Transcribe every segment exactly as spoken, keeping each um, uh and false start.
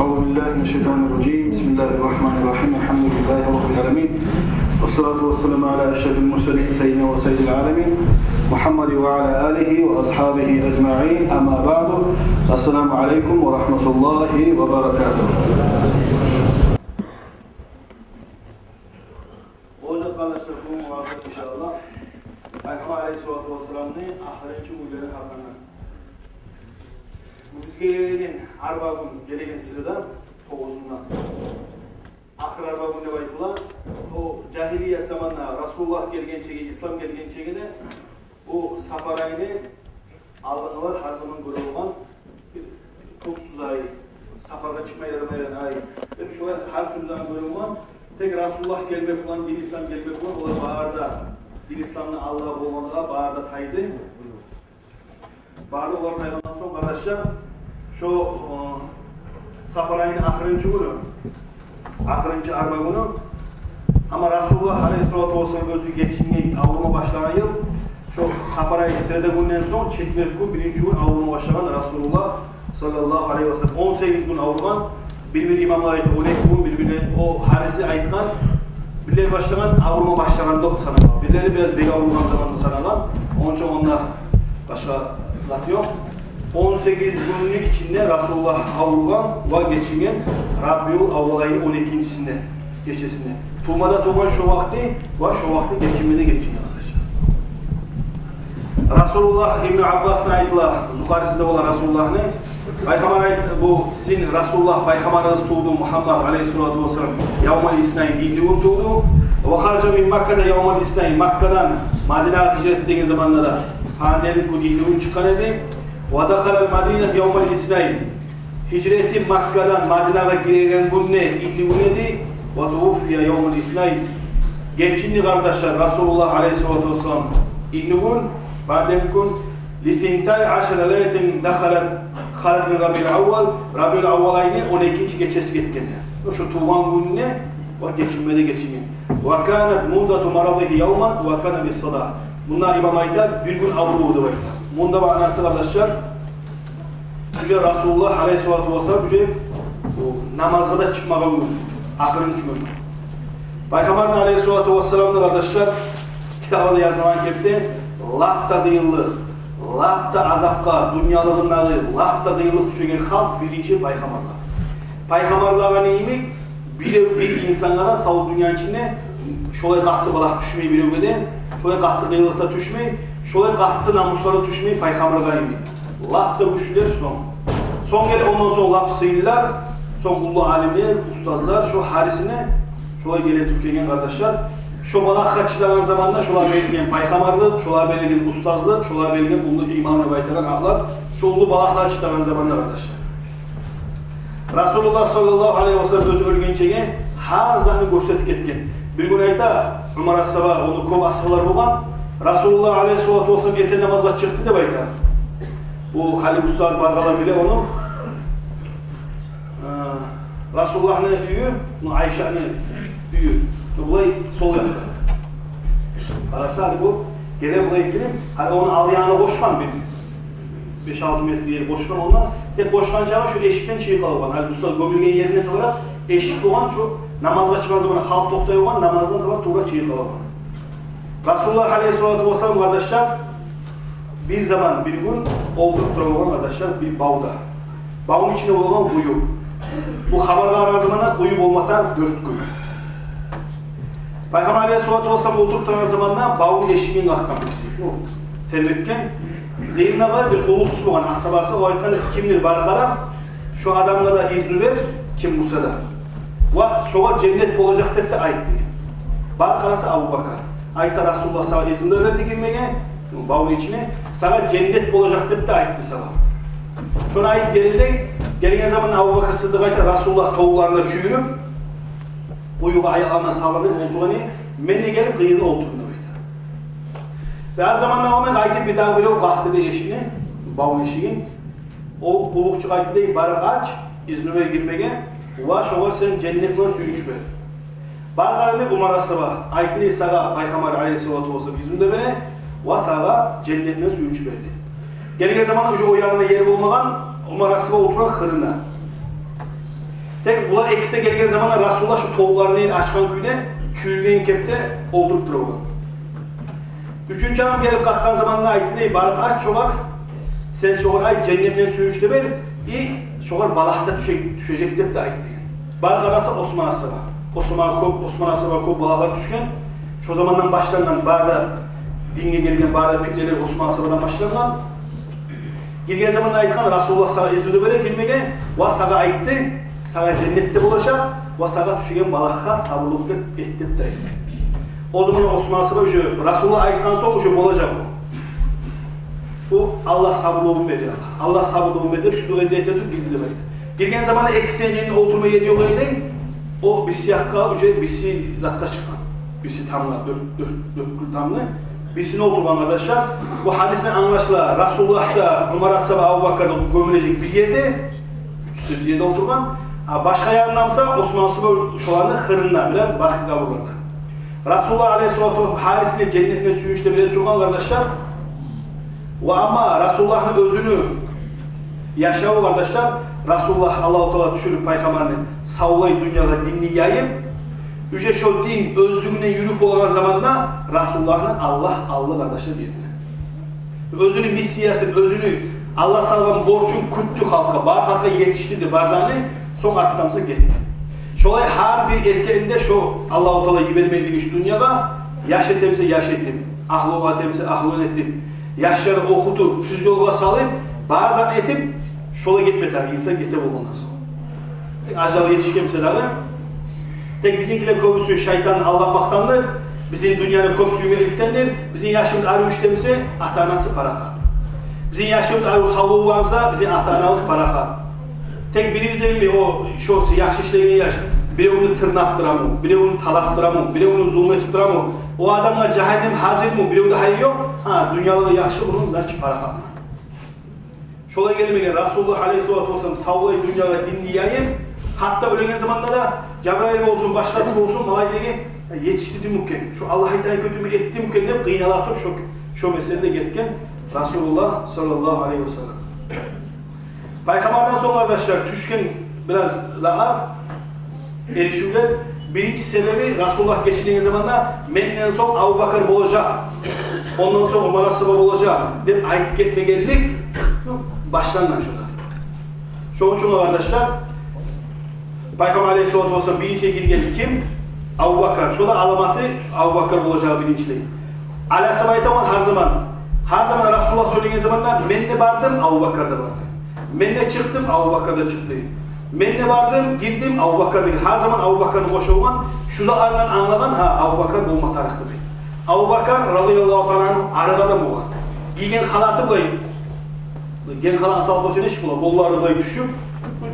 أعوذ بالله من الشيطان الرجيم. بسم الله الرحمن الرحيم. الحمد لله رب العالمين. والصلاة والسلام على أشرف المرسلين سيدنا وسيد العالمين محمد وعلى آله وأصحابه أجمعين. أما بعد. السلام عليكم ورحمة الله وبركاته. Болажакъ, къардашлар, бугюн ваъза, иншааллагь, Пайхаммар алейгьиссалату вассаламны ахырынчы гюнлери гьакъында. Бу бизге гелеген арбагюн, гелеген среда, тогъузунда. Ахыр арбагюн деп айтыла. О жагьилият заманда, Расулуллагь гелгенчеге, ислам гелгенчеге де бу сапар айны алдынгъылар гьар заман гёре болгъан бир къутсуз ай, сапаргъа чыкъма ярамайгъан ай деп, шолай гьар тюрлю заман гёре болгъан. Тек Расулуллагь гелмек булан, дин ислам гелмек булан, олар бары да, дин исламны Аллагь болгъанлыгъы бары да тайды. Бары да олар тайгъандан сонг, къардашлар, шо, э, сапар айны ахырынчы гюню, ахырынчы арба гюню. Амма Расулуллагь алейгьиссалату вассалам оьзю гечинген, аврума башлагъан йыл, шо сапар айны среда гюнден сонг четверг гюн, биринчи гюн аврума башлагъан Расулуллагь саллаллагьу алейгьи ва саллам. Он сегиз гюн авругъан, бир-бир имамлар айта, он эки гюн, бир-бирлери, о гьариси айтгъан, бирлери башлагъан, аврума башлагъанда окъ санагъан, бирлери бираз бек авругъан заманда санагъан. Онча онда башгъа зат ёкъ. Он сегиз гюнню ичинде Расулуллагь авругъан ва гечинген Рабиул аввал айны он экинчисинде, гечесинде. Тувма да тувгъан шо вакъти ва шо вакъти гечинме де гечинген, къардашлар. Расулуллагь, Ибну Аббасдан айтыла, зукъарисинде бола Расулуллагьны, Пайхаммар айт-, бу сизин Расулуллагь, пайхаммарыгъыз тувду, Мугьаммад алейгьиссалату вассалам, явмал иснайн, итнигюн тувду. Ва хараджа мин Макката явмал иснайн, Маккадан Мадинагъа гьижрат этген заманда да понедельник гюн, итнигюн чыкъгъан эди. Ва дахалал Мадината явмал иснайн, гьижрат этип Маккадан Мадинагъа гиреген гюн де итнигюн эди. Ва тувуффия явмал иснайн, гечинди, къардашлар, Расулуллагь алейгьиссалату вассалам итнигюн, понедельник гюн. Ли синтай ашара лайлатан дахалат, халат мин Рабиул аввал, Рабиул аввал айны он экинчи гечеси гетгенде, шо тувгъан гюнюне ва гечинме де гечинген. Ва канат муддату марадигьи явман ва кана биссала. Мунда имам айта, бир гюн аврув деп айта. Мунда маънасы, къардашлар, уже Расулуллагь алейгьиссалату вассалам уже бу намазгъа да чыкъмагъан гюн, ахырынчы гюн. Пайхаммарны алейгьиссалату вассаламны, къардашлар, китапларда язылгъан кепде, лап да къыйынлыкъ, лап да азапгъа, дюньялыгъындагъы лап да къыйынлыкъ тюшеген халкъ биринчи пайхаммарлагъа. Пайхаммарлагъа не йимик, бирев бир инсангъа да сав дюньяны ичинде шолай къатты балагь тюшмей биревге де, шолай къатты къыйынлыкъ да тюшмей, шолай къатты намуслар да тюшмей пайхаммаргъа йимик. Лап да гючлюлер сонг. Сонг геле ондан сонг лап сыйлылар, сонг уллу алимлер, устазлар, шо гьарисине шолай геле туруп гелген, къардашлар. Шо балагьгъа чыдагъан заманда шолагъа берилген пайхаммарлыкъ, шолагъа берилген устазлыкъ, шолагъа берилген уллу имам деп айтагъан атлар, шо уллу балагьлагъа чыдагъан заманда, къардашлар. Расулуллагь саллаллагьу алайгьи ва саллам оьзю оьлгенчеге гьар затны гёрсетип гетген. Бир гюн айта, Умар асгьаба, ону кёп асгьабалар болгъан. Расулуллагь алайгьиссалату вассалам эртен намазгъа чыкъды деп айта. Бу гьали бу сагьат баргъанлар биле ону. Э, Расулуллагьны уьюю, ну, Айшаны уьюю, ну, булай сол якъда. Къараса, гьали бу геле булай гирип, гьали ону ал янына къошгъан бир беш-алты метр ер къошгъан онда. Тек къошгъан чакъы шо эшикден чыгъып къалгъан. Гьали бу сагьат гёмюлген ерине тувра эшик болгъан, шо намазгъа чыкъгъан заманда халкъ токътай болгъан, намаздан тувра, тувра чыгъып къалгъан. Расулуллагь алайгьиссалату вассалам, къардашлар, бир заман, бир гюн олтуруп тура болгъан, къардашлар, бир бавда. Бавну ичинде болгъан къую. Бу хабаргъа баргъан заманда къую болма тарыкъ дёрт кюй. Пайхаммар алайгьиссалату вассалам олтуруп тургъан заманда бавну эшигин къакъгъан бириси. О, тербетген. Къырыйында бир къуллукъчусу болгъан, асгьабасы, о айтгъан: «Кимдир, бар къара, шо адамгъа да изну бер, ким буса да. Ва шогъар женнет болажакъ деп де айт», — деген. Барып къараса, Абубакар. Айта: «Расулуллагь сагъа изну да берди гирмеге бавну ичине, сагъа женнет болажакъ деп де айтды сагъа». Шону айтып гелди. Гелген заманда Абубакар Сыддыкъ айта: «Расулуллагь товукъларын да чюйрюп, къуюгъа аякъларын да салып олтургъан эди, мен де гелип къырыйына олтурдум», — деп айта. Бираз замандан сонг къайтып бирдагъы бирев къакъды дей эшигин, бавну эшигин. О къуллукъчу къайтды дей: «Барып ач, изну бер гирмеге, ва шогъар сен женнет булан сююнч бер». Барып къарады Умар асгьаба, айтды дей: «Сагъа Пайхаммар алайгьиссалату вассалам изну да бере, ва сагъа женнет булан сююнч берди». Гелген заманда уже о янында ер болмагъан, Умар асгьаба олтургъан хырына. Тек булар экиси де гелген заманда Расулуллагь шу товукъларын ачгъан кюйде, чюйюлген кепде олтуруп тура болгъан. Уьчюнчю адам гелип къакъгъан заманда айтды дей: «Барып айт шогъар, сен шогъар айт, женнетден сююнч де бер, и шогъар балагь да тюше-, тюшежек деп де айт», — деген. Барып къараса, Осман асгьаба. Осман кёп, Осман асгьаба кёп балагьлар тюшген. Шо замандан башлангъан бары да, динге гелген бары да питнелер Осман асгьабадан башлангъан. Гирген заманда айтгъан: «Расулуллагь сагъа изну да бере гирмеге, ва сагъа айтды, сагъа женнет де болажакъ, ва сагъа тюшеген балагьгъа сабурлукъ да эт», — деп де айтды. О заман Осман асгьаба уже Расулуллагь айтгъан сонг уже болажакъ о. Бу Аллагь сабурлугъун берди, Аллагь сабурлугъун берди деп, шу дуаны эте туруп гирди деп айтды. Гирген заманда экисини де олтурма ери ёкъ эди. О бириси якъгъа уже бириси затгъа чыкъгъан. Бириси тамгъа, дёрт, дёрт, дёрт кюл тамгъа. Бирисине олтургъан, къардашлар. Бу гьадисден англашыла, Расулуллагь да, Умар асгьаба, Абубакар да гёмюлежек бир ерде. Уьчюсю де бир ерде олтургъан. А башгъа янында буса Осман асгьаба шоланы къырыйында, бираз бакъи къабурларда. Расулуллагь алайгьиссалату вассалам гьарисине женнетден сююнч де бере тургъан, къардашлар. Ва амма Расулуллагьны оьзюню яшаву, къардашлар, Расулуллагь, Аллагьу Таала тюшюрюп пайхаммарны, савлай дюньягъа динни яйып, уже шо дин оьзлюгюнден юрюп болагъан заманда Расулуллагьны Аллагь алды, къардашлар, бу ерде. Оьзюню миссиясын, оьзюню Аллагь салгъан борчун кютдю халкъгъа, бар халкъгъа етишдирди бар затны, сонг артдан буса гетди. Шолай гьар бир эркегин де шо Аллагьу Таала йибермеклиги шу дюньягъа, яш этемсе яш этип, агьлу этемсе агьлу этип, яшланы охутуп, тюз ёлгъа салып, бар зат этип, шолай гетме тарыкъ инсан гете болгъандан сонг. Тек ажалы етишген буса дагъы. Тек бизинкилер кёбюсю шайтан алдатмакъдандыр, бизин дюньяны кёп сюймекликдендир. Бизин яшыбыз арив ишлемесе, ата-анасы парахат. Бизин яшыбыз арив савлугъу бар буса, бизин ата-анабыз парахат. Тек бирибиз де билмей, о, шо яхшы ишлеген яш биревню тырнап турамы, биревню талап турамы, биревню зулму этип турамы, о адамгъа жагьаннем гьазирми, биревде гьайы ёкъ. Гьа, дюньялыгъы яхшы, бурун, значит, парахатмы. Шолай гелмеген, Расулуллагь алайгьиссалату вассалам савлай дюньягъа динни яйып, гьатта оьлеген заманда да Жабрайыл болсун, башгъасы болсун, малайиклеге: «Етишдирдимми экен, шо Аллагь айтагъан кюйде этдимми экен?» — деп къыйнала туруп шо, шо меселде гетген Расулуллагь саллаллагьу алайгьи вассаллам. Пайхаммардан сонг, къардашлар, тюшген бираз дагъы эришивлер. Биринчи себеби, Расулуллагь гечинеген заманда: «Менден сонг Абубакар болажакъ, ондан сонг Умар асгьаба болажакъ», — деп айтып гетмегенлик башлангъан шонда. Шону учун, къардашлар, Пайхаммар алайгьиссалату вассалам биринчи гирген ким? Абубакар. Шо да аламаты, Абубакар болажагъы биринчилей. Али асгьаба айта болгъан гьар заман, гьар заман Расулуллагь сёйлеген заманда: «Мен де бардым, Абубакар да барды. Мен де чыкъдым, Абубакар да чыкъды. Мен де бардым, гирдим, Абубакар», — деген. Гьар заман Абубакарны къоша болгъан. Шу затлардан англагъан, гьа, Абубакар болма тарыкъ деп. Абубакар, радияллагьу таала ангьу, арыкъ адам болгъан. Гийген халаты булай, генг халаны салып къойсанг, нечик бола, къоллары булай тюшюп,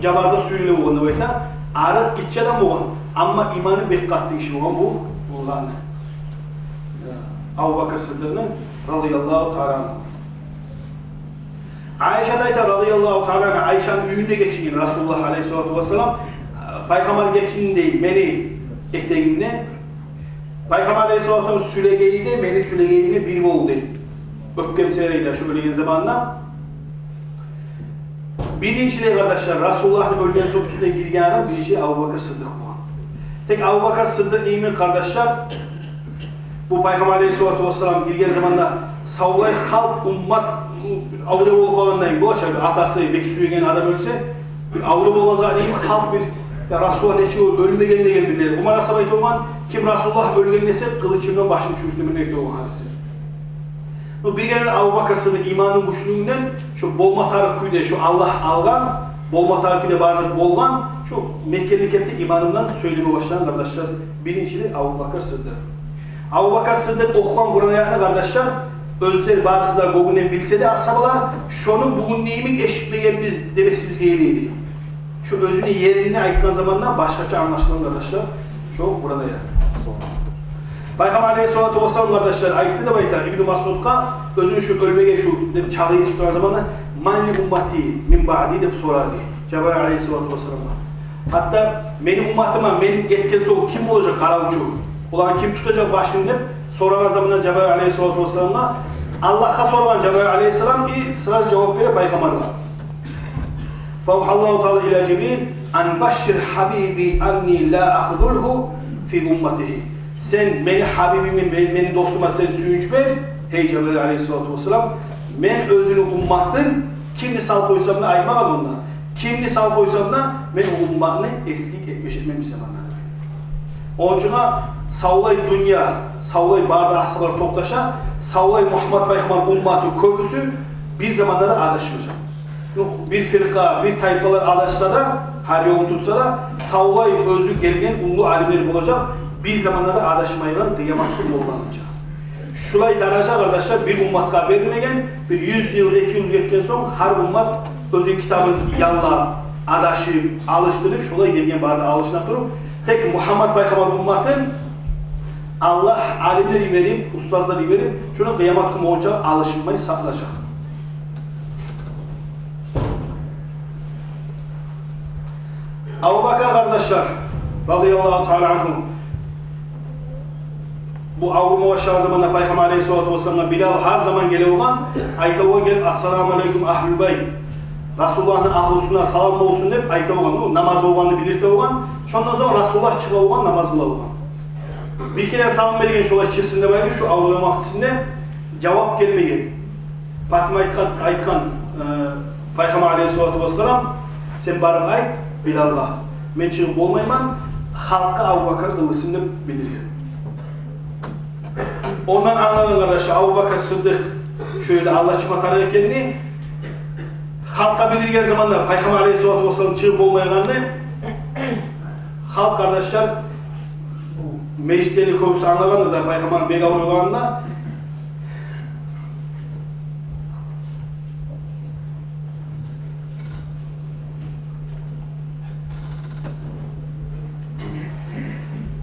жабарда сюйреле болгъан деп айта. Арыкъ, гиччи адам болгъан, амма иманы бек къатты гиши болгъан бу, буланы, э, Абубакар Сыддыкъны, радияллагьу таала ангьу. Айша да айта, радияллагьу таала ангьа, Айшаны уьюнде гечинген Расулуллагь алайгьиссалату вассалам, э, Пайхаммар гечинди дей мени этегимде. Пайхаммар алайгьиссалату вассалам сюлегейи де мени сюлегейимде бир болду дей. Оьпкем сыйрай да шо оьлеген заманда. Биринчилей, къардашлар, Расулуллагьны оьлген сонг уьстюне гирген адам биринчи Абубакар Сыддыкъ болгъан. Тек Абубакар Сыддыкъ йимик, къардашлар, бу Пайхаммар алайгьиссалату вассалам гирген заманда савлай халкъ, уммат, авлия болуп къалгъандай болачакъ, атасы бек сюеген адам оьлсе, бир авлия болгъан зат йимик, халкъ бир: «Я Расулуллагь нечик оьл-, оьлмеген?» — деген бирлери. Умар асгьаба айта болгъан: «Ким Расулуллагь оьлген десе, къылычымдан башын чюйрютемен», — деген болгъан гьариси. Бу бир геле Абубакар Сыддыкъ иманны гючлюгюнден, шо болма тарыкъ кюйде, шо Аллагь алгъан, болма тарыкъ кюйде бары зат болгъан, шо мекенли кепде иманындан сёйлеме башлагъан, къардашлар, биринчилей Абубакар Сыддыкъ. Абубакар Сыддыкъ охугъан Къуран аятны, къардашлар, оьзлер барысы да гёнгюнден билсе де асгьабалар, шону бугюн йимик эшитмегенбиз демеси бизге эли эди. Шо оьзюню еринде айтгъан заманда башгъача англашыла, къардашлар, шо Къуран аят. Пайхаммар алайгьиссалату вассалам, къардашлар, айтды деп айта Ибну Масъудгъа, оьзюню шо оьлмеге, шо деп чагъы етишип турагъан заманда: «Ман ли уммати мин баъди?» — деп сорады Жабрайыл алайгьиссалату вассаламгъа. Гьатта: «Мени умматыма мен гетген сонг ким болажакъ къаравчу? Оланы ким тутажакъ башын?» — деп сорагъан заманда Жабрайыл алайгьиссалату вассаламгъа, Аллагьгъа сорагъан Жабрайыл алайгьиссалам, и сразу жавап бере Пайхаммаргъа. فأوحى الله تعالى إلى جبريل أن بشر حبيبي أني لا أخذله في أمته. Сен мени гьабибиме, ме-, мени досума сен сююнч бер, гьей Жабраил алейгьиссалату вассалам, мен оьзюню умматын кимни сал къойсам да, айтмагъан онда, кимни сал къойсам да, мен о умматны эсгик этмеш этмеймен заманда. Ону учун савлай дюнья, савлай бары да асгьабалар токъташа, савлай Мугьаммат пайхаммар умматы кёбюсю бир заманда да адашмажакъ. Ну, бир фиркъа, бир тайпалар адашса да, гьар ёлну тутса да, савлай оьзю гелген уллу алимлер болажакъ, бир заманда да адашмайгъан къыямат гюн болгъанынча. Шулай даража, къардашлар, бир умматгъа берилмеген, бир юз йыл, эки юз йыл гетген сонг, гьар уммат оьзюню китабын янлап, адашып, алышдырып, шулай гелген бары да алышына туруп, тек Мугьаммат пайхаммар умматын Аллагь алимлер йиберип, устазлар йиберип, шуну къыямат гюн болгъунча алышынмай сакълажакъ. Абубакар, къардашлар, радияллагьу таала ангьу, бу аврума башлагъан заманда пайхаммар алейгьиссалату вассаламгъа Билал гьар заман геле болгъан, айта болгъан гелип: «Ассаламу алейкум, агьлул байт». Расулуллагьны агьлюсюне салам болсун деп айта болгъан, бу намаз болгъанны билдире болгъан. Шондан сонг Расулуллагь чыгъа болгъан, намаз къыла болгъан. Бир керен салам берген шолай чыкъсын деп айтып, шу авругъан вакътисинде жавап гелмеген. Патима айтгъан, айтгъан, э, пайхаммар алейгьиссалату вассалам: «Сен барып айт Билалгъа, мен чыгъып болмайман, халкъгъа Абубакар къылсын», — деп билдирген. Ондан англагъан, къардашлар, Абубакар Сыддыкъ шо ерде алгъа чыкъма тарыкъ экенни, халкъгъа билдирген заманда пайхаммар алейгьиссалату вассалам чыгъып болмайгъанны, халкъ, къардашлар, межитдеги кёбюсю англагъандыр да пайхаммар бек авругъанны.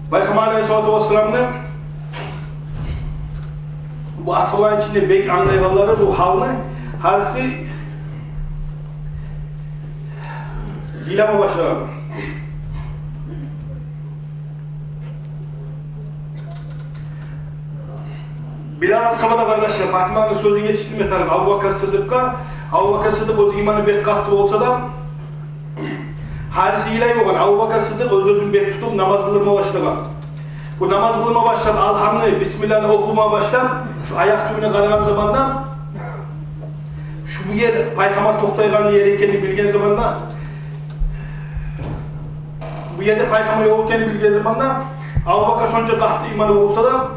Пайхаммар алейгьиссалату вассаламны бу асгьабаланы ичинде бек англайгъанлары бу гьалны, гьариси йылама башлагъан. Билал асгьаба да, къардашлар, Патиманы сёзюн етишдирме тарыкъ Абубакар Сыддыкъгъа. Абубакар Сыддыкъ оьзю иманы бек къатты болса да, гьариси йылай болгъан. Абубакар Сыддыкъ оьз-оьзюн бек тутуп намаз къылдырма башлагъан. Бу намаз къылма башлап, Алгьамны, Бисмиллагьны охума башлап, шу аякъ тюбюне къарагъан заманда, шу бу ер пайхаммар токътайгъан ер экенни билген заманда, бу ерде пайхаммар ёкъ экенни билген заманда, Абубакар шонча къатты иманы болса да,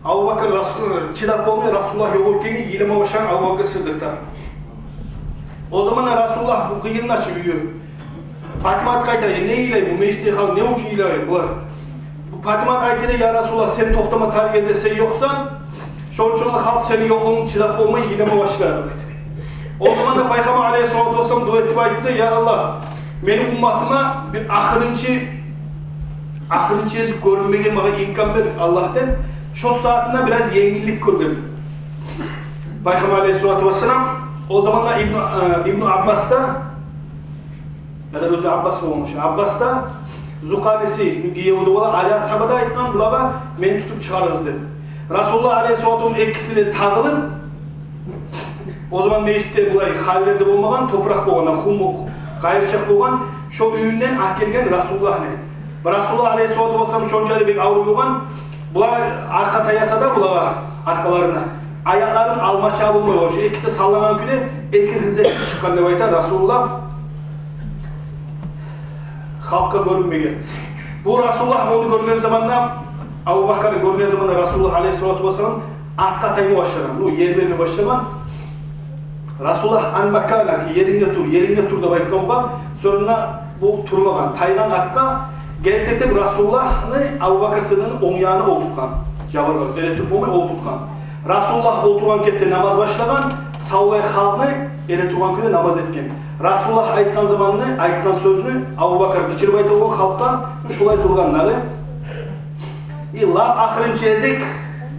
Абубакар Расул-, чыдап болмай, Расулуллагь ёкъ экенге йылама башлагъан Абубакар Сыддыкъ да. О заманда Расулуллагь бу къыйырын ачып уьйде. Патимагъа айта: «Э, не йылай бу межитдеги халкъ, не учун йылай булар?» Бу Патимагъа айта: «Я Расулуллагь, сен токътама тарыкъ ерде сен ёкъсан, шону учун халкъ сени ёкълугъунга чыдап болмай йылама башлады». О заманда пайхаммар алейгьиссалату вассалам дуа этип айтды: «Я Аллагь, мени умматыма бир ахырынчы, ахырынчы гезик гёрюнмеге магъа имкан бер, Аллагь», — деп, шо сагьатында бираз енгиллик гёрген пайхаммар алейгьиссалату вассалам. О заманда Ибну, э, Ибну Аббас да, яда оьзю Аббас болгъан шу, Аббас да, Зукъариси, гиеви де бола, Али асгьаба да айтгъан булагъа: «Мени тутуп чыгъарыгъыз», — деп. Расулуллагь алейгьиссалату вассалам экиси де тагъылып, о заман межитде булай халилер де болмагъан, топуракъ болгъан, хум, къайырчакъ болгъан, шо уьюнден алгъан Расулуллагьны. Расулуллагь алейгьиссалату вассалам шонча да бек авруй болгъан, булар аркъа таяса да булагъа, аркъаларына, аякъларын алма чабылмай, шо экиси саллангъан кюйде эки гьыза чыкъгъан деп айта Расулуллагь. Халкъгъа гёрюнмеген. Бу Расулуллагь ону гёрген заманда, Абубакар гёрген заманда Расулуллагь алейгьиссалату вассалам артгъа тайма башлагъан, ну, ер берме башлагъан. Расулуллагь: «Ан маканак, ерингде тур, ерингде тур», — деп айтгъан болгъан. Сонг да бу турмагъан, тайгъан артгъа, гелтирип Расулуллагьны Абубакар Сыддыкъны онг янына олтуртгъан. Жабаргъа, эретуруп болмай, олтуртгъан. Расулуллагь олтургъан кепде намаз башлагъан, савлай халкъны эретургъан кюйде намаз этген. Расулуллагь айтгъан заманны, айтгъан сёзню Абубакар къычырып айта болгъан халкъгъа, шулай тургъанлары. И лап ахырынчы гезик,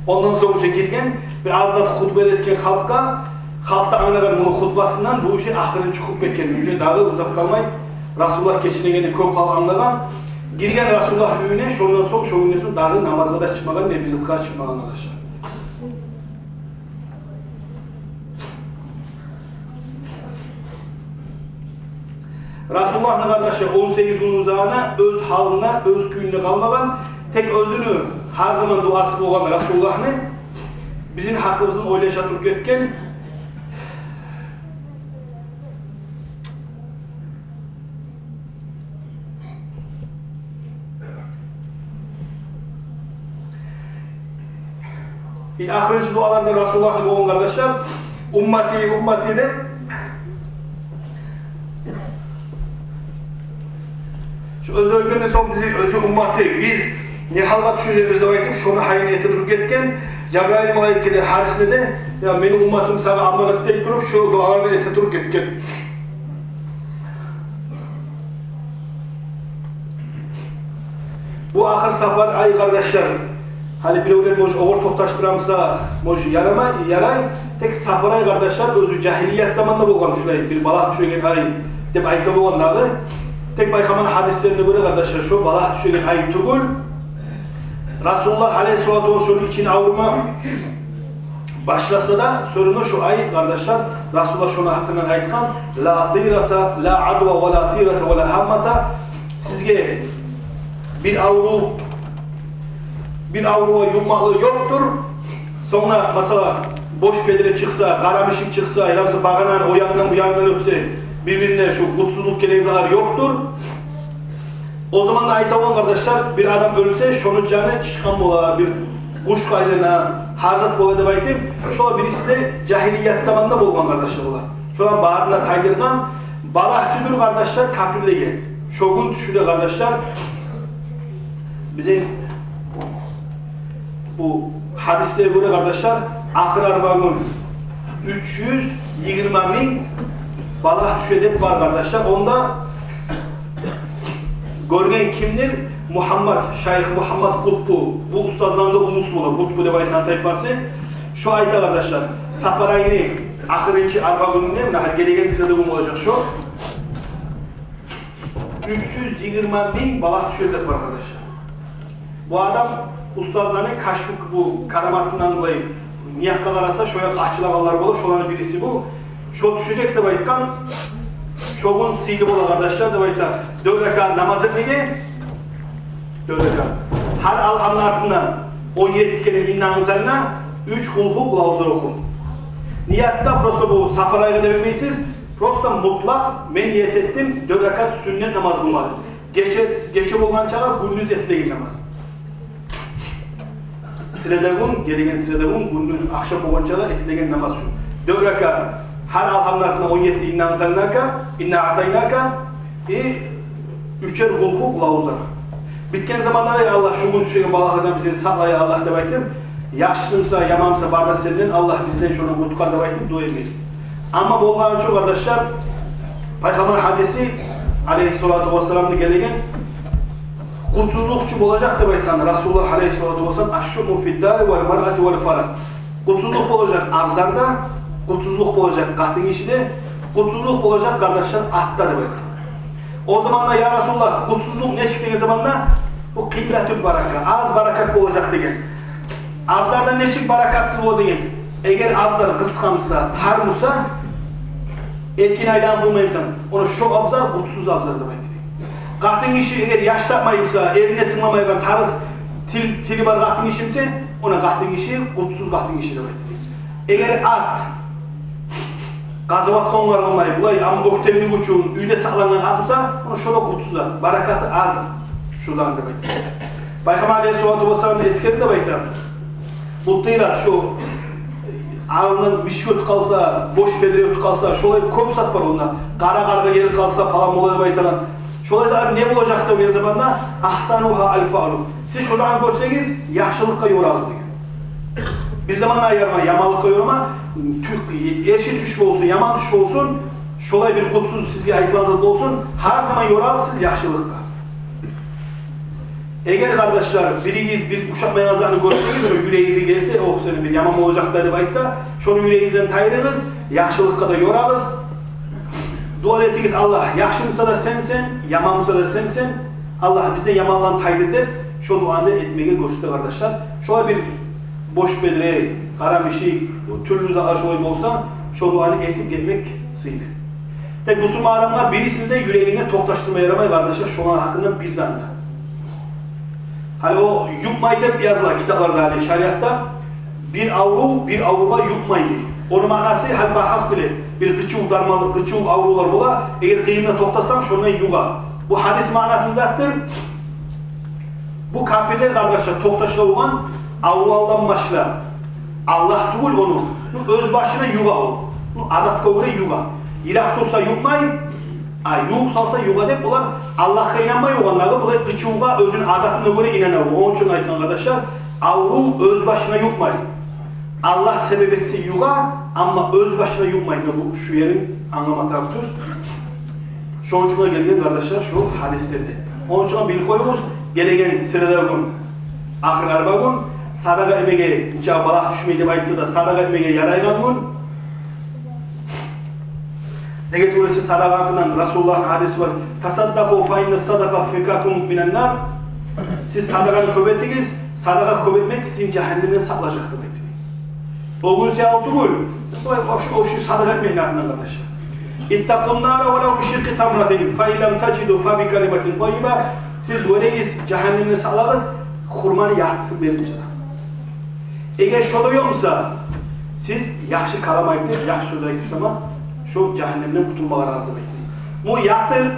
ондан сонг уже гирген, бир аз зат хутба этген халкъгъа, халкъ да англагъан муну хутбасындан, бу уже ахырынчы хутба экенни, уже дагъы узакъ къалмай, Расулуллагь гечинегенни кёп халкъ англагъан. Гирген Расулуллагь уьюне, шондан сонг, шо гюнден сонг дагъы намазгъа да чыкъмагъан, не бир затгъа чыкъмагъан, къардашлар. Расулуллагьны, къардашлар, он сегиз гюн узагъына оьз гьалында, оьз кююнде къалмагъан, тек оьзюню гьар заман дуасы болгъан Расулуллагьны бизин гьакъыбызны ойлаша туруп гетген. И ахырынчы дуаларда Расулуллагьны болгъан, къардашлар, «Уммати, уммати» деп. Шу оьзю оьлгенден сонг бизин оьзю умматы, биз не гьалгъа тюшежекбиз деп айтып, шону гьайын эте туруп гетген. Жабрайыл малайикге де, гьарисине де, «Я, мени умматым сагъа аманат» деп туруп, шу дуаланы эте туруп гетген. Бу ахыр сапар ай, къардашлар. Гьали биревлер, может, огъар токъташдырамса, может, ярамай, ярай. Тек сапар ай, къардашлар, оьзю жагьилият заманда болгъан шулай бир балагь тюшеген ай деп айта болгъан дагъы. Тек Пайхаммарны гьадислерине гёре, къардашлар, шо балагь тюшеген ай тюгюл. Расулуллагь алайгьиссалату вассалам шону ичин аврума башласа да, сёрюне шу ай, къардашлар, Расулуллагь шону гьакъындан айтгъан: «Ла тирата, ла адва, ва ла тирата, ва ла гьаммата». Сизге бир аврув, бир аврувгъа юкъмакълыкъ ёкъдур. Сонг да, масала, бош бедре чыкъса, къара мишик чыкъса, яда болмаса багъананы о янындан, бу янындан оьтсе, бир-бирине шу къутсузлукъ гелеген затлар ёкъдур. О заманда айта болгъан, къардашлар, бир адам оьлсе, шону жаны чычкъан бола, бир къушгъа айлана, гьар зат бола деп айтып, шолар бириси де жагьилият заманда болгъан, къардашлар, олар. Шолар барын да тайдыргъан, балагь чы дюр, къардашлар, капирлеге. Шо гюн тюшюде, къардашлар, бизин бу гьадисге гёре, къардашлар, ахыр арба гюн уьч юз йигирма минг балагь тюше деп бар, къардашлар. Онда гёрген кимдир? Мугьаммад, шайых Мугьаммад Къутбу, бу устазланы да уллусу бола, Къутбу деп айтагъан тайпасы. Шо айта, къардашлар, сапар айны ахырынчы арба гюнюнде, муна гьали гелеген среда гюн болажакъ шо, уьч юз йигирма минг балагь тюше деп бар, къардашлар. Бу адам устазланы кашфу, бу караматындан булай, не якъгъа къараса, шо якъ ачылагъанлар бола, шоланы бириси бу. Шо тюшежек деп айтгъан. Шо гюн сыйлы бола, къардашлар, деп айта, дёрт ракаат намаз этмеге, дёрт ракаат. Гьар алгьамны артындан он етти керен «Инна анзална», уьч «Къулгьу», «Къулавзу» оху. Ниятда просто бу сапар айгъа деп этмейсиз, просто мутлакъ мен ният этдим дёрт ракаат сюннет намаз къылмагъа. Гече, гече болгъанчагъа гюндюз этилеген намаз. Среда гюн, гелеген среда гюн, гюндюз, ахшам болгъанчагъа этилеген намаз шу. Дёрт ракаат, гьар алгьамны артына он етти «Инна анзалнака», «Инна аътайнака», и уьчер «Къулгьу», «Къулавзу». Битген заманда да: «Я Аллагь, шу гюн тюшеген балагьлардан бизин сакъла, я Аллагь», – деп айтып, яхшысы буса, яманы буса, бары да сенден, Аллагь, бизин шондан къутгъар деп айтып дуа этмек. Амма болгъаны чу, къардашлар, Пайхаммар гьадиси, алайгьиссалату вассаламны гелеген, къутсузлукъ чу болажакъ деп айтгъан Расулуллагь алайгьиссалату вассалам: «Аш-шуъму фид-дари вал маръати вал фарас». Къутсузлукъ болажакъ абзарда, къутсузлукъ болажакъ къатын гишиде, къутсузлукъ болажакъ, къардашлар, атда деп айтгъан. О заманда: «Я Расулуллагь, къутсузлукъ нечик?» – деген заманда, бу къиллатул барака, аз баракат болажакъ деген. Абзарда нечик баракатсыз бола деген. Эгер абзар къысгъа буса, тар буса, эркин айланып болмай бусанг, ону шо абзар къутсуз абзар деп айта. Къатын гиши эгер яш тапмай буса, эрине тынгламайгъан, тарс тил, тили бар къатын гиши буса, ону къатын гиши къутсуз къатын гиши деп айта. Эгер ат къазаватгъа онгарылмай, булай, амма оьктемлик учун уьйде сакълангъан ат буса, ону шо да къутсуз ат, баракаты аз шу затны деп айта. Пайхаммар алайгьиссалату вассалам эсгерди деп айта. Бу тыйнат, шу алындан мишик оьтюп къалса, бош бедре оьтюп къалса, шолай кёп зат бар онда. Къара къаргъа гелип къалса, палан бола деп айтагъан. Шолай зат не болажакъ деген заманда, «Агьсанугьа аль-фаълу». Сиз шо затны гёрсегиз, яхшылыкъгъа ёрагъыз деген. Бир заманда аяма, яманлыкъгъа ёрама, тюш, эрши тюш болсун, яман тюш болсун, шолай бир къутсуз сизге айтылагъан зат болсун, гьар заман ёрагъыз сиз яхшылыкъгъа. Эгер, къардашлар, биригиз бир ушатмайгъан затны гёрсегиз, шо юрегигизге гелсе, «Ох, сени бир яман болажакъ да», – деп айтса, шону юрегигизден тайдырыгъыз, яхшылыкъгъа да ёрагъыз. Дуа этигиз: «Аллагь, яхшы буса да сенсен, яман буса да сенсен. Аллагь, бизден яманланы тайдыр», – деп, шо дуаны этмеге гёрсете, къардашлар. Шолай бир бош бедре, къара мишик, тюрлю затлар шолай болса, шо дуаны этип гетмек сыйлы. Тек бусурман адамгъа бирисин де юрегинде токъташдырма ярамай, къардашлар, шоланы гьакъында бир затны. Гьали о юкъмай деп языла китапларда, гьали шариатда бир аврув бир аврувгъа юкъмай дей. Ону маънасы, гьали бахакъ биле, бир къычыв дарманлыкъ, къычыв аврувлар бола, эгер къыйынына токътасанг, шондан югъа. Бу гьадис маънасы не затдыр? Бу капирлер, къардашлар, токъташдырагъан аввалдан башлап, Аллагь тюгюл ону, ну, оьз башына югъа о. Ну, адатгъа гёре югъа. Йыракъ турса юкъмай, а ювукъ салса югъа деп, олар Аллагьгъа инанмай болгъан дагъы, булай къычывгъа оьзюню адатына гёре инана. Ону учун айтгъан, къардашлар, аврув оьз башына юкъмай. Аллагь себеп этсе югъа, амма оьз башына юкъмай. Муна бу шу ерин англама тарыкъ тюз. Шону учун гелген, къардашлар, шу гьадислерде. Ону учун билип къоюгъуз, гелеген среда гюн, ахыр арба гюн, садагъа этмеге, нече балагь тюшмей деп айтса да, садагъа этмеге ярайгъан гюн. Неге тюгюл эсе, садагъа гьакъындан Расулуллагьны гьадиси бар: «Тасаддакъу фа инна садакъа фикакум минан нар». Сиз садагъаны кёп этигиз, садагъа кёп этмек сизин жагьаннемден сакълажакъ деп айтды. О гюн саялы тюгюл, сен булай вообще, вообще садагъа этмейин гьакъындан, къардашлар. «Иттакъун нара валав бишикъкъи тамратин, фа ин лам тажиду фа бикалиматин таййиба». Сиз гёрегиз, жагьаннемден сакълагъыз, хурманы яртысын берип сама. Эгер шо да ёкъ буса, сиз яхшы калам айтып, яхшы сёз айтып сама, шо жагьаннемден къутулмагъа разы деп айтды. Бу ярты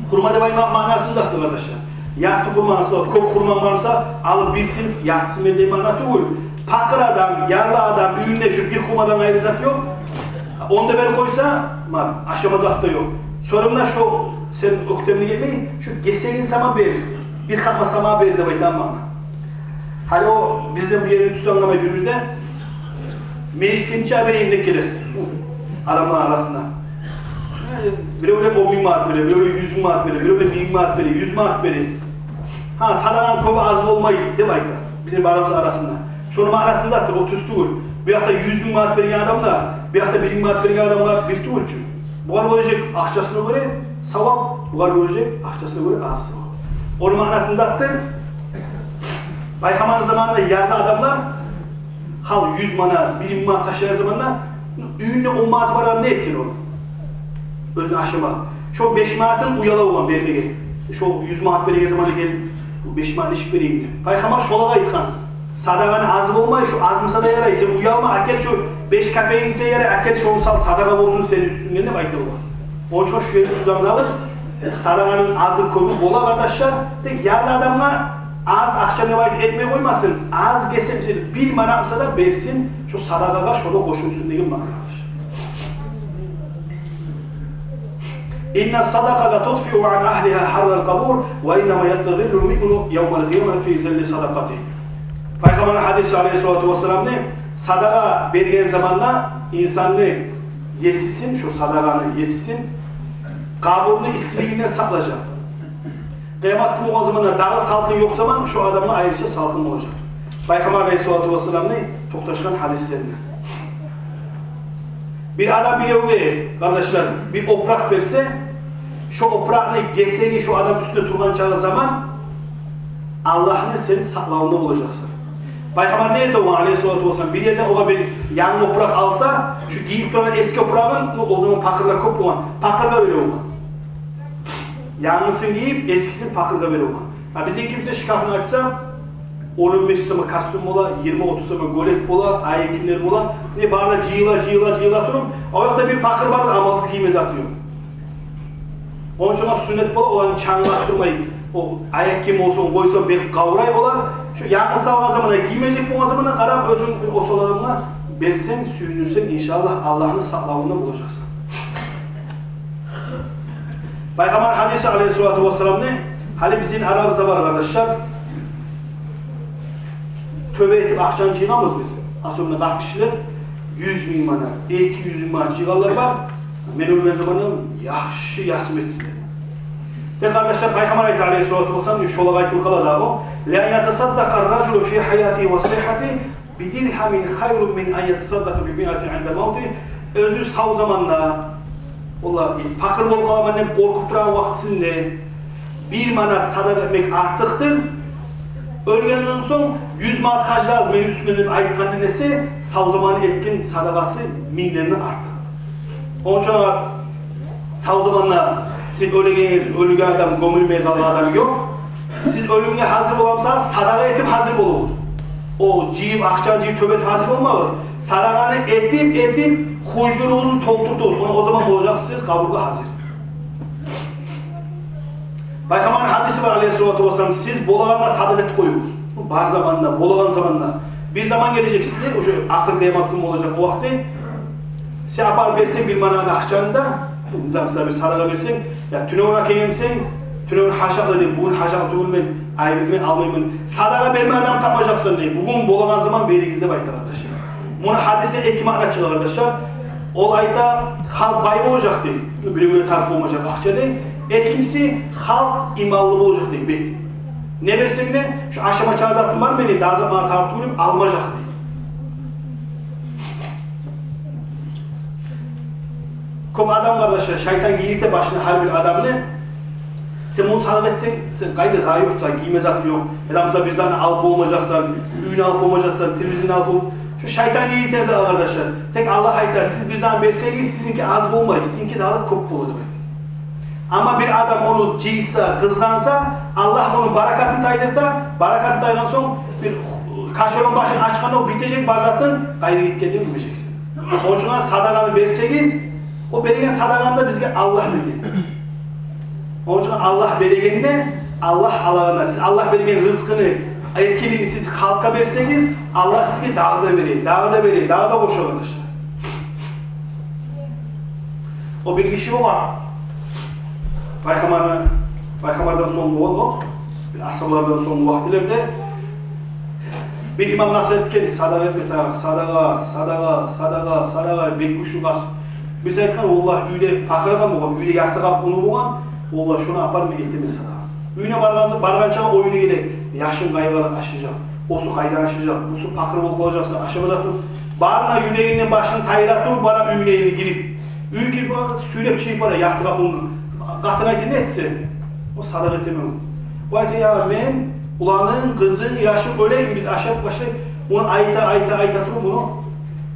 хурма деп айтмакъ маънасы не затдыр, къардашлар? Ярты хурма, масала, кёп хурманг бар буса, алып бирисин, яртысын бер деген маъна тюгюл. Пакъыр адам, ярлы адам, уьюнде шу бир хурмадан айры зат ёкъ. Ону да берип къойса, ма, ашама зат да ёкъ. Сонг да шо сен оьктемлик этмей, шо гесегин сама бер. Бир къапма сама бер деп айтаман. Гьали о бизде бу ерни тюз англамай бир-бирде. Межитге нече берейим деп геле адамланы арасына. Биревлер он минг манат бере, биревлер юз минг манат бере, биревлер бир минг манат бере, юз минг манат бере. Гьа, садагъаны кёбю аз болмай деп айта бизин барыбызны арасында. Шону маънасы не затдыр, о тюз тюгюл. Бу якъда юз минг манат берген адам да, бу якъда бир минг манат берген адам да бир тюгюл чю. Бугъар гёрежек акъчасына гёре савап, бугъар гёрежек акъчасына гёре аз савап. Ону маънасы не затдыр? Пайхаммарны заманында ярлы адамлар, гьал юз манат, бир минг манат ташлагъан заманда, уьюнде он манаты бар адам не этсин ону? Оьзюню ашама. Шо беш манатын уяла болгъан бермеге. Шо юз манат береген заманда гелип, беш манат нечик берейим деп. Пайхаммар шолагъа айтгъан. Садагъаны аз болмай, шо аз буса да ярай, сен уялма, алып гел шо беш капейинг буса ярай, алып гел, шону сал, садагъа болсун сени уьстюнгден деп айта болгъан. Ону учун шу ерде тюз англайбыз. Садагъаны азы-кёбю бола, къардашлар. Тек ярлы адамгъа аз акъча деп айтып этмей къоймасын. Аз гесегин, бир манат буса да берсин, шо садагъагъа шо да къошулсун деген маъна, къардашлар. «Инна садакъата тутфиу ан агьлигьа гьаррал къабур, ва иннама ястазиллу муъмину явмал къиямати фи зилли садакъатигьи». Пайхаммарны гьадиси, алайгьиссалату вассаламны, садагъа берген заманда инсанны есисин, шо садагъаны есисин къабурну иссилигинден сакълажакъ. Къыямат гюн болгъан заманда дагъы салкъын ёкъ заман шо адамгъа айрыча салкъын болажакъ. Пайхаммар алайгьиссалату вассаламны токъташгъан гьадислеринден. Бир адам биревге, къардашлар, бир опуракъ берсе, шо опуракъны гесеги шо адам уьстюнде тургъан чакъы заман Аллагьны сен сакълавунда болажакъсан. Пайхаммар не эте о, алайгьиссалату вассалам, бир ерден огъар бир янгы опуракъ алса, шо гийип тургъан эски опурагъын, ну, о заман пакъырлар кёп болгъан, пакъыргъа бере болгъан. Янгысын гийип, эскисин пакъыргъа бере болгъан. А бизин кимсе шкафны ачса, он, он беш сама костюм бола, йигирма, отуз сама гёлек бола, аяккийимлер бола. Не бары да жыйыла, жыйыла, жыйыла туруп, о якъда бир пакъыр бар, амалсыз гийме заты ёкъ. Ону учун сюннет бола, оланы чангы басдырмай, о аяккийим болсун, къойсанг, бек къаврай олар. Шо янгысын алгъан заманда, гиймежек болгъан заманда къарап, оьзюнг бир осал адамгъа берсенг, сююндюрсенг, иншааллагь, Аллагьны сакълавунда болажакъсан. Пайхаммар гьадиси, алайгьиссалату вассаламны, гьали бизин арабызда бар, къардашлар. Тёбе этип акъчаны жыйгъанбыз биз. Особенно къарт гишилер юз минг манат, эки юз минг манат жыйгъанлар бар. Мен оьлген заманда яхшы ясим этсин деп. Тек, къардашлар, Пайхаммар айта, алайгьиссалату вассалам, шолагъа айтылып къала дагъы: «Ла ятасаддакъу ражулу фи гьаятигьи ва сигьгьатигьи би диргьамин хайрун мин ан ятасаддакъа би миати инда мавтигьи». Оьзю сав заманда, валлагь, пакъыр болуп къаламан деп къоркъуп турагъан вакътисинде бир манат садагъа этмек артыкъдыр, оьлгенден сонг юз манат харжлагъыз мени уьстюмден деп айтгъандан эсе, сав заманы этген садагъасы минглерден артыкъ. Ону учун Сав заманда сиз оьлегенигиз, оьлген адам, гёмюлмей къалгъан адам ёкъ. Сиз оьлюмге гьазир боламсыз, садагъа этип гьазир болугъуз. О жыйып, акъчаны жыйып, тёбетип гьазир болмагъыз. Садагъаны этип, этип, хужуругъузну толтуртугъуз. Ону о заман болажакъсыз сиз къабургъа гьазир. Пайхаммарны гьадиси бар, алейгьиссалату вассалам, сиз болагъанда садагъа этип къоюгъуз. Бу бар заманда, болагъан заманда. Бир заман гележек сизде, уже ахыр къыямат гюн болажакъ о вакъти. Сен апарып берсенг бир манат акъчаны да, мисал, мисал, бир садагъа берсенг, я тюнегюн гелгенсен, тюнегюн гьажатлы деп, бугюн гьажатлы тюгюлмен, айып этме, алмайман. Садагъа берме адам тапмажакъсан деп, бугюн болагъан заман беригиз деп айта, къардашлар. Муну гьадисден эки маъна чыгъа, къардашлар. Ол айта, халкъ бай болажакъ дей, биревге тарыкъ болмажакъ акъча дей. Экинчиси, халкъ иманлы болажакъ дей, бек. Не берсенг де, шу ашама чакъы затым бар мени, дагъы зат магъа тарыкъ тюгюл деп, алмажакъ дей. Кёп адам, къардашлар, шайтан гийирте башына гьар бир адамны. Сен муну садагъа этсенг, сен къайда, дагъы ёкъ, сагъа гийме зат ёкъ. Яда, мисал, бир затны алып болмажакъсан, уьюню алып болмажакъсан, телевизорну алып бол-, шу шайтан гийиртеген зат, къардашлар. Тек Аллагь айта, сиз бир затны берсегиз, сизинки аз болмай, сизинки дагъы да кёп бола деп айта. Амма бир адам ону жыйса, къызгъанса, Аллагь ону баракатын тайдырта, баракатын тайгъан сонг, бир кашевну башын ачгъанда, о битежек бар затын, къайда гетгенин билмежексен. Ону учун садагъаны берсегиз, о берген садагъаны да бизге Аллагь берген. Ону учун Аллагь берегенде, Аллагь алагъанда, сиз Аллагь берген рызкъыны, эркинлигин сиз халкъгъа берсегиз, Аллагь сизге дагъы да бере, дагъы да бере, дагъы да къоша, къардашлар. О бир гиши болгъан. Пайхаммарны, пайхаммардан сонг болгъан о. Бир асгьабалардан сонггъу вакътилерде бир имам насигьат этген, садагъа этме тарыкъ, садагъа, садагъа, садагъа, садагъа, бек гючлю къаст. Бириси айтгъан, валлагь, уьйде пакъыр адам болгъан, уьйде ярты къап уну болгъан, валлагь, шону апарып мен этемен садагъа. Уьюне баргъан, баргъанча о уьйге геле, яшым къайгъыра ашажакъ, осу къайдан ашажакъ, бусу пакъыр болуп къалажакъ, ашама заты. Барына юрегинден башын тайдыра туруп, бара уьюне гирип. Уьйге гирип, сюйреп чыгъып бара, ярты къап унну. Къатынгъа айта, не этсе? О садагъа этемен. О айта, я мен уланым, къызым, яшым оьлейим, биз ашап башлайыкъ. Муну айта, айта, айта туруп, муну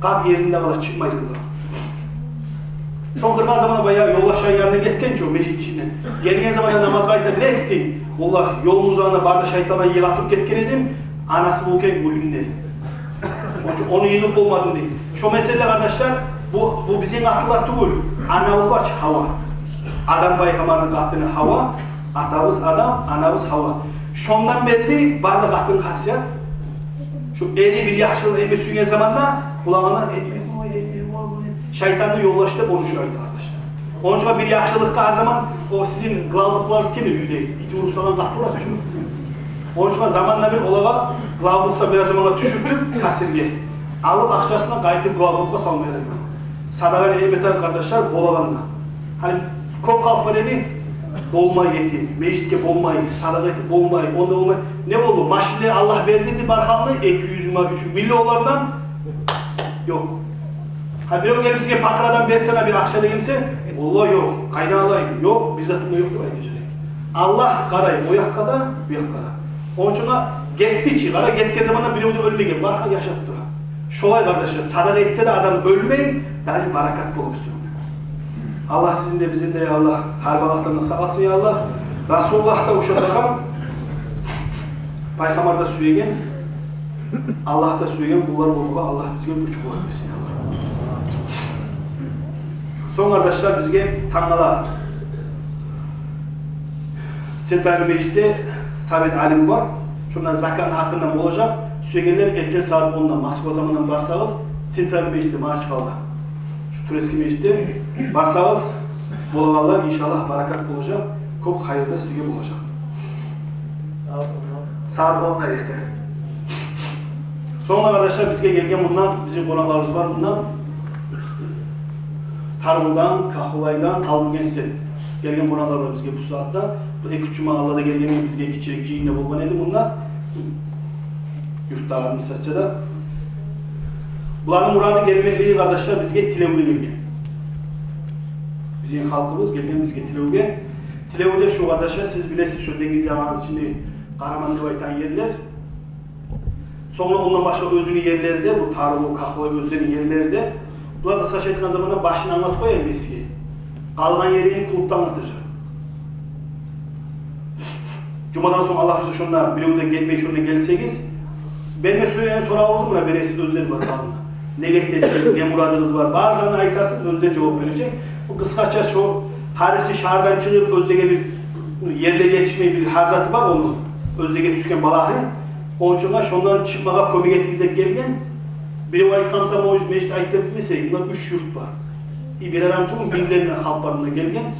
къап еринде къала, чыкъмай къырдан. Сонг къыргъан заманда баягъы ёлдашлар янына гетген чи о межит ичинден. Гелген заманда намазгъа айта, не этдинг? Валлагь, ёлну узагъында бары да шайтанлар йыгъа туруп гетген эдим, анасы болгъан уьюнде. Ону учун ону йыгъып болмадым дей. Шо меселе, къардашлар, бу, бу бизин къатынлар тюгюл. Анабыз бар чы, Гьава. Адам пайхаммарны къатыны Гьава, атабыз Адам, анабыз Гьава. Шондан берли бары да къатын хасият. Шо эри бир яхшылыкъ этме сюйген заманда, къулагъына этме, ой, этме, ой, ой. Шайтанны ёлдашы деп ону шо айта, къардашлар. Ону учун бир яхшылыкъгъа гьар заман, о сизин главбухларыгъыз ким уьйде? Ит уруп салгъан къатынлар чы. Ону учун заманда бир олагъа главбухдан бир заманда тюшюртюп, кассирге алып, акъчасын къайтып главбухгъа салма герек. Садагъаны этме тарыкъ, къардашлар, болагъанда. Гьали кёп халкъ бар эди, болмай этип, межитге болмай, садагъа этип болмай, онда болмай. Не болду? Машинлер Аллагь бердирди бар халкъны, эки юз минг, уьч юз минг, миллионлардан ёкъ. Гьа, бирев гелип сизге пакъыр адам берсене бир акъча дегенсе, валлагь, ёкъ, къайдан алайым, ёкъ, бир затым да ёкъ деп айтажакъ. Аллагь къарай о якъгъа да, бу якъгъа да. Ону учун гетди чи, къара, гетген заманда бирев де оьлмеген, бархан яшап тура. Шолай, къардашлар, садагъа этсе де адам оьлмей, даже баракат болуп уьстюне. Аллагь сизин де, бизин де, я Аллагь, гьар балагьдан сакъласын, я Аллагь. Расулуллагь да ушатагъан, пайхаммар да сюеген, Аллагь да сюеген къуллар болмагъа Аллагь бизге гюч, къуват берсин, я Аллагь. Сонг, къардашлар, бизге тангала Центральный межитде совет алим бар. Шондан закатны гьакъындан болажакъ. Сюегенлер эртен сагьат онда Москва замандан барсагъыз, Центральный межитде, Махачкъалада, шу турецкий межитде барсагъыз, болагъанлар, иншаллагь, баракат болажакъ, кёп хайыр да сизге болажакъ. Сагьат онда эртен. Сонг, къардашлар, бизге гелген мундан, бизин къонакъларыбыз бар мундан. Таргъудан, Кахулайдан, Албугентден гелген къонакълар бар бизге бу сагьатда. Бу эки-уьч жума алда да гелген, бизге гиччирек жыйын да болгъан эди мунда. Юртдагъы администрацияда. Буланы мурады гелмеклиги, къардашлар, бизге тилевге гелген. Бизин халкъыбыз гелген бизге тилевге. Тилевде шу, къардашлар, сиз билесиз, шу денгиз ягъаны ичинде Къараман деп айтагъан ерлер. Сонг ондан башгъа оьзюню ерлери де, бу Таргъу, Кахулай оьзлени ерлери де. Булар, къысгъача айтгъан заманда, башын англатып къояйым мен сизге. Къалгъан ерин клубда англатажакъ. Жумадан сонг, Аллагь буюрса, шонда бирев де гетмей, шонда гелсегиз, берме сюеген соравугъузну муна бересиз, оьзлер бар алдында. Неге гетесиз, не мурадыгъыз бар, бар затны айтасыз, оьзлер жавап бережек. Бу къысгъача шо, гьариси шагьардан чыгъып, оьзлеге бир, ну, ерлеге етишмей, бир гьар заты бар ону, оьзлеге тюшген балагьы. Ону учун да шондан чыкъмагъа кёмек этигиз деп гелген. Бирев айтгъан буса, может, межит айтып битмесе, муна уьч юрт бар. И бир адам тюгюл, минглерден халкъ бар муна гелген.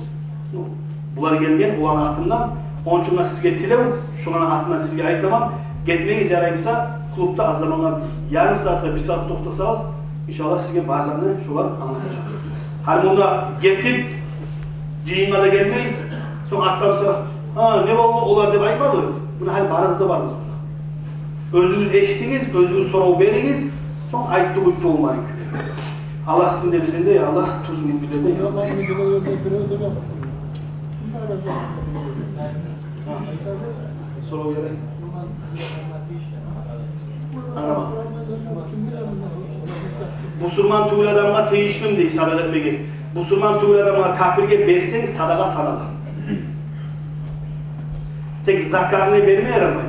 Ну, булар гелген оланы атындан. Ону учун да сизге тилев, шоланы атындан сизге айтаман. Гетмегиз, ярай буса, клубда аз заманлар, ярым сагьатгъа, бир сагьат токътасагъыз, иншаллагь, сизге бар затны шолар англатажакъ. Гьали мунда гетип, жыйынгъа да гелмей, сонг артда буса, «Гьа, не болду олар?» деп айтмагъыз. Муна гьали барыгъыз да барыгъыз мунда. Оьзюгюз эшитигиз, оьзюгюз сорав беригиз, сонг айтды-къуйтду болмайыкъ. Аллагь сизин де, бизин де, я Аллагь, тюз минглерден, я Аллагь. Сорав берейик. Англама. Бусурман тюгюл адамгъа тийишлими дей садагъа этмеге. Бусурман тюгюл адамгъа, капирге берсенг, садагъа санала. Тек закатны берме ярамай.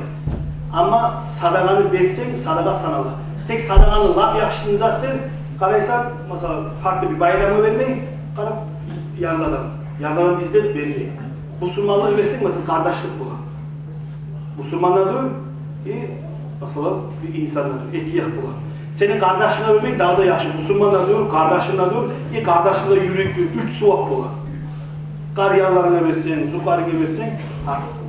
Амма садагъаны берсенг, садагъа санала. Тек садагъаны лап яхшысы не затдыр? Къарайсан, масала, гьар да бир бай адамгъа бермей, къарап, ярлы адам. Ярлы адам излеп берме. Бусурманлыкъ берсенг, масала, къардашлыкъ бола. Бусурман да дюр, и, масала, бир инсан да дюр, эки якъ бола. Сени къардашынга бермек дагъы да яхшы. Бусурман да дюр, къардашынг да дюр, и къардашынг да юрюп дюр, уьч сувап бола. Къариярларынга берсенг, зукъарынга берсенг, артыкъ.